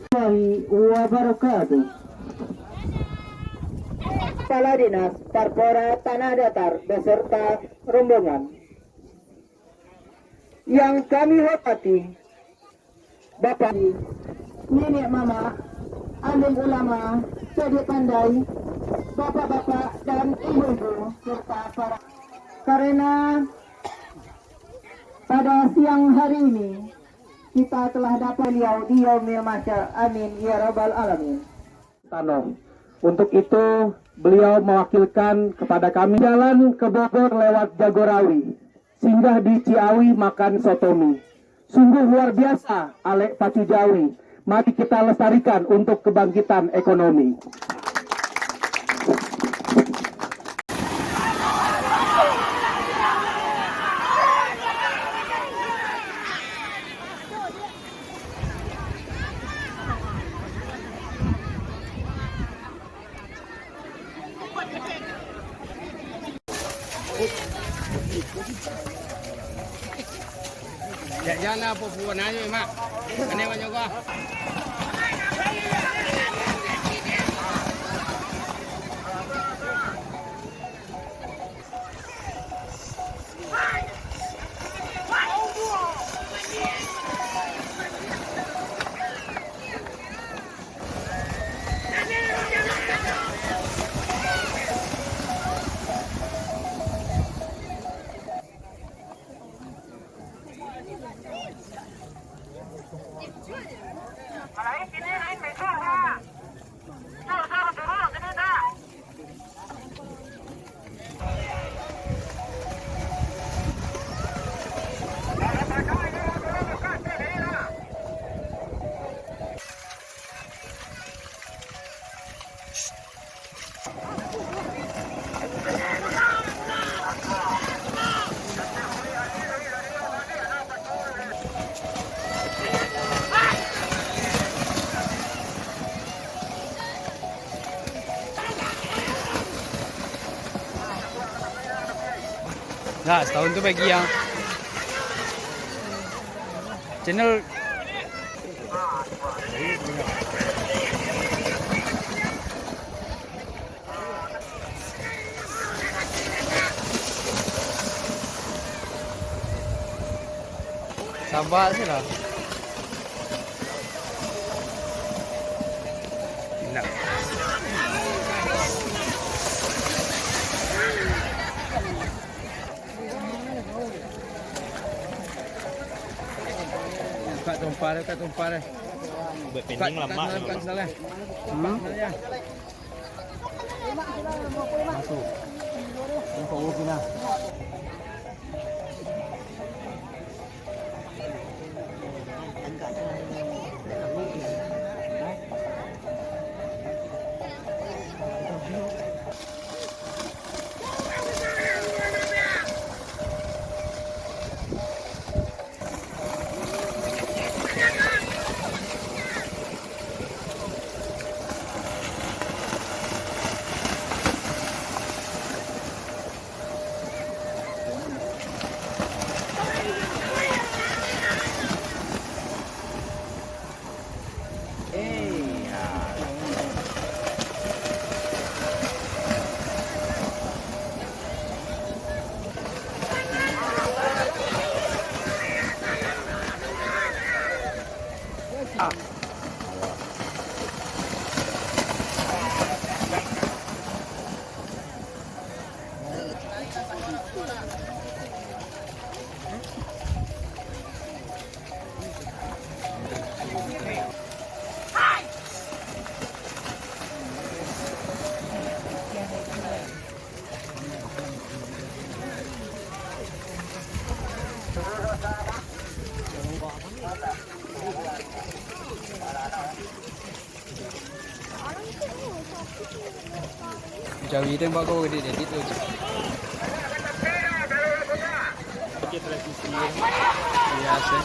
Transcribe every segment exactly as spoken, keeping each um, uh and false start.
Warahmatullahi wabarakatuh. Kepala Dinas Parpora Tanah Datar beserta rombongan. Yang kami hormati, Bapak, niniak mamak, alim ulama, cadiak pandai, bapak-bapak dan ibu-ibu, serta para, karena pada siang hari ini, kita telah dapat beliau di Yaumil Mahsyar. Amin, ya rabbal alamin. Tanoh. Untuk itu, beliau mewakilkan kepada kami jalan ke Bogor lewat Jagorawi, singgah di Ciawi, makan soto mi. Sungguh luar biasa, Alek Pacu Jawi. Mari kita lestarikan untuk kebangkitan ekonomi. Ya, jangan apa buat nanya, Mak. Aneh banyak gua. Nah, setahun tu bagi yang channel. Sabar se lah. Nah. Buka tumpah dia, buka tumpah dia. Buat pending buka, lama buka, buka sandal dia. Hmm? Buka sandal dia. Masuk. Nampak working lah. Jawi tembak kau gede-gede tu je. Pakai transisi ya. Biasa.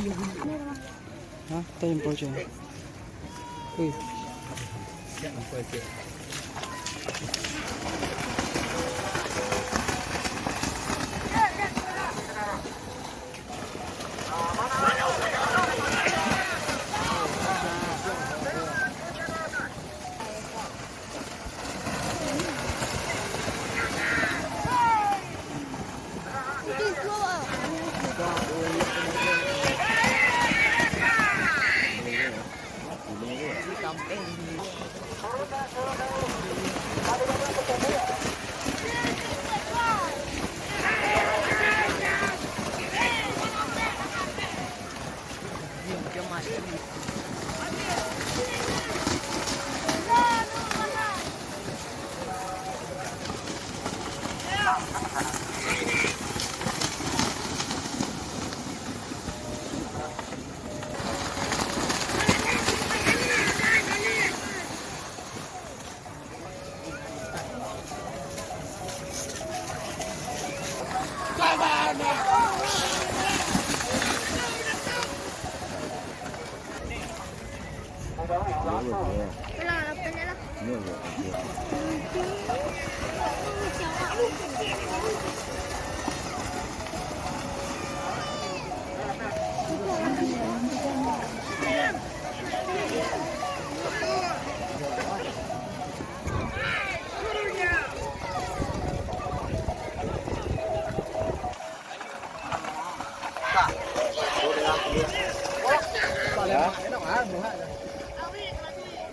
Hah? Tayo impor je. Wih.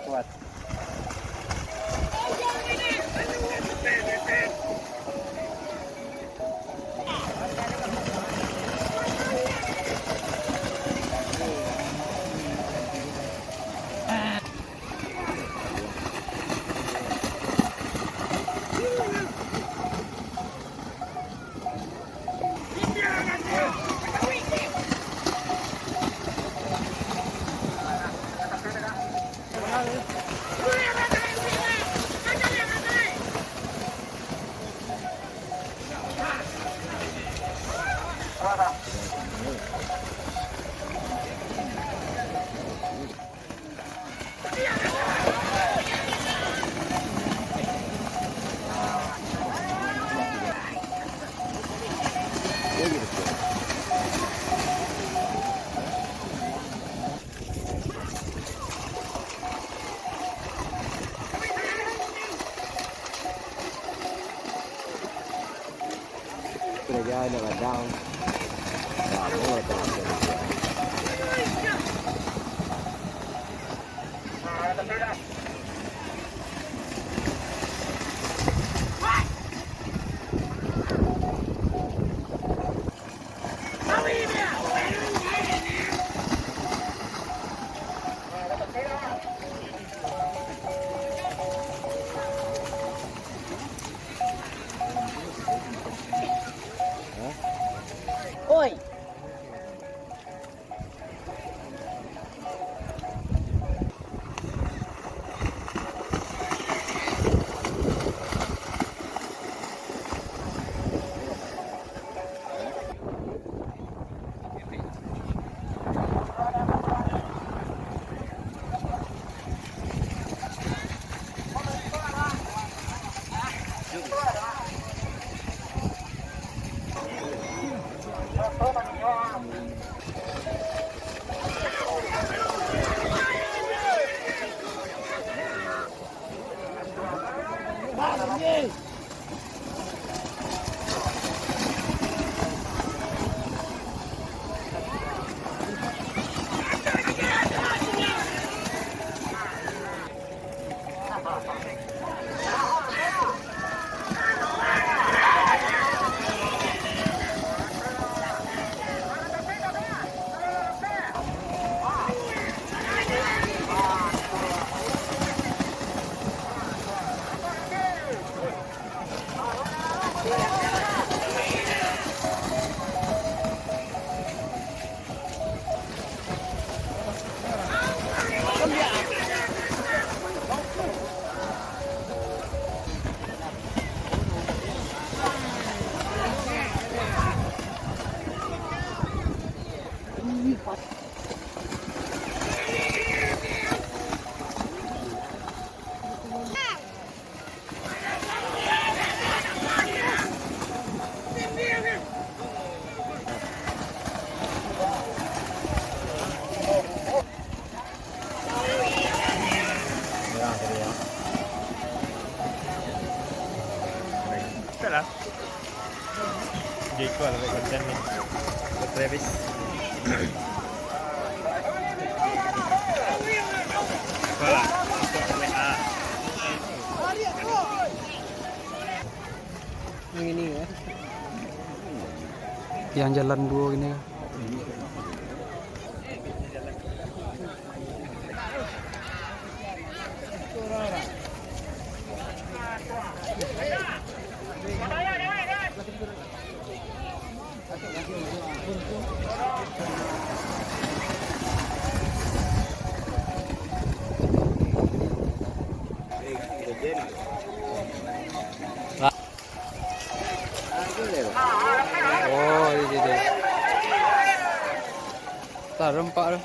Kuat. Kerajaan nak ladang. Lamo lah tak Oi. Salah. Dia ikut lah buat konten ni. Buat Travis. Ikut lah. Ikut W A. Yang ini ya. Yang jalan duo gini. Oh, iya, iya, iya. Tarempak tu.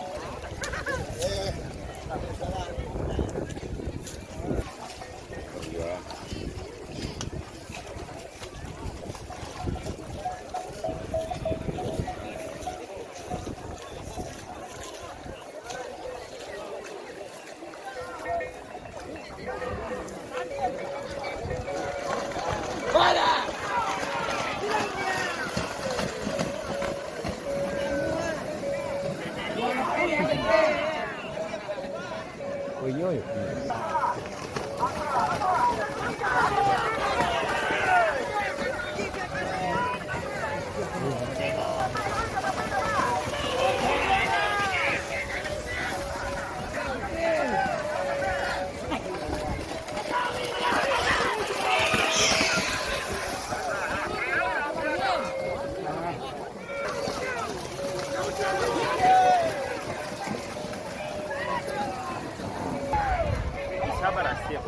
Sabar, siap.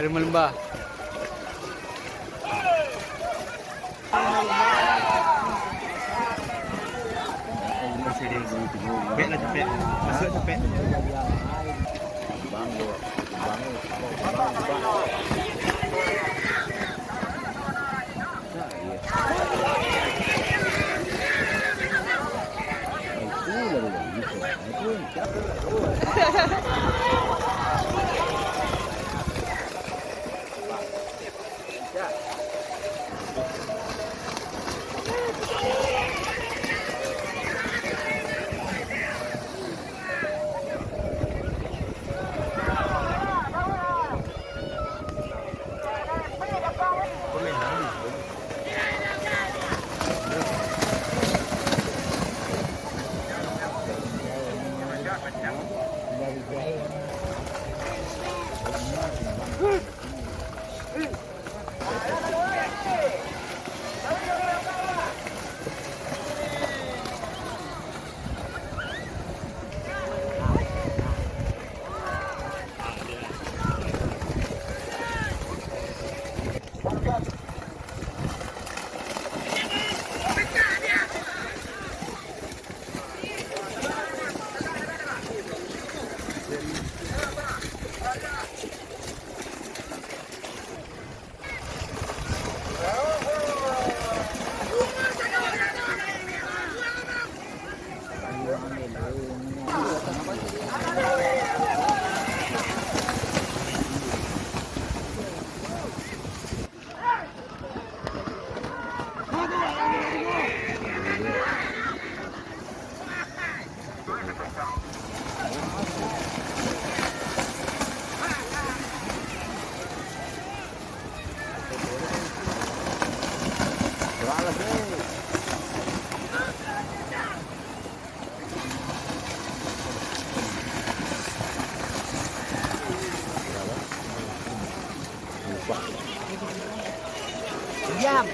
Dari Melembah. Capek lah, capek. Masuk capek. Diam.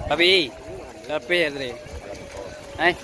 Tapi, tapi ya tadi. Eh?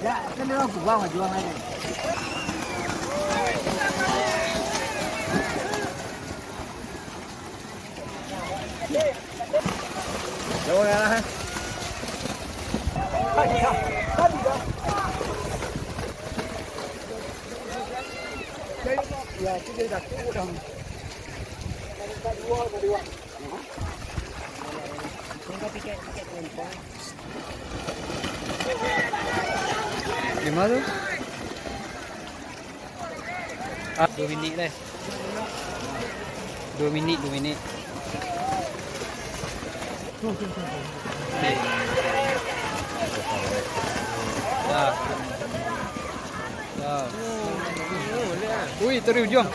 Ya, kan dia orang buang aja orang lain. Jauh ya. Ya, itu dia dah turun dah. Ada dua, ada dua. Lima tu? Ah, dua minit deh. Dua minit, dua minit. Dah. Dah. Ui, tadi ujung.